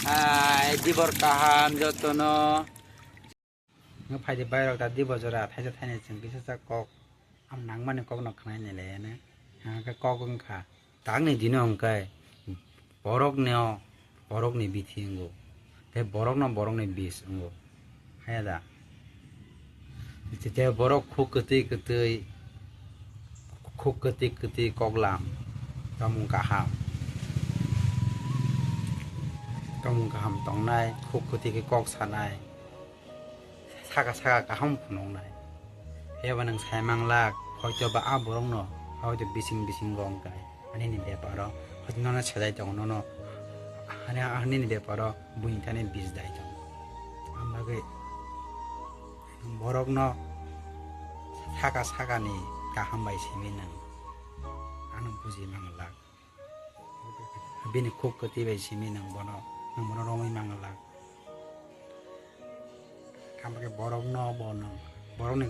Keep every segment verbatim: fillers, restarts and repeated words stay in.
Ai, dibor kaham jotono. Nw phaidi bairok da dibo jora thaisa thainwi chwng kisa sa kok. Am nangmani kokno khwnai nai lai ane. Hwnkhe kok wngkha. Takni dino hwnkhe borokno borokni bithi wngo. Tei borokno borokni bis wngo. Haya da? Tei borok khuk kwtwi kwtwi, khuk kwtwi kwtwi koklam. Tongmung kaham. Tongmung kaham tongnai, khuk kwtwi khe kok sanai. Saka saka kaham phunuknai. Phiya ba nwng sai manglak, hoito ba a borokno, hoito bising bisingo wngkha. Ani ni beparo, hoito nono sajai tongo, nono, ani, ani ni beparo buini thani bis dai tongo. Ang bagwi borokno saka sakani kaham bai simi nwng ano buji manglak. Bini khuk kwtwi bai simi nwng bono, nwng bono romwi manglak. Hamkhe borokno bo nwng, borokni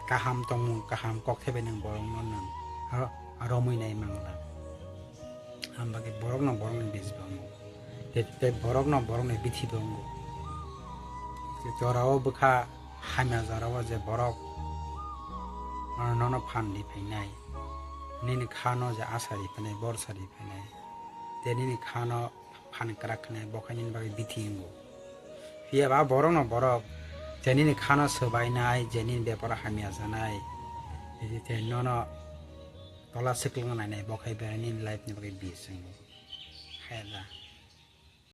kaham tongmung, kaham kokthai bai nwng borokno nwng ro-, romwi nai manglak. Hamkhe borokno borokni bis bo wngo. Tei, tei borokno borokni bithi bo wngo. Jorao bwkha hamya jorao je borok nono phan ri phainai, nini khano je asa ri phainai, borsa ri phainai, tei nini khano phan kwrak khnai, bo khe nini bagwi bithi wngo. Phiya ba borokno borok je nini khano swbainai, je nini beparo hamya sanai, je nono tola swklang nainai, bo khe belai nini life ni bagwi bis wngo. Haya da?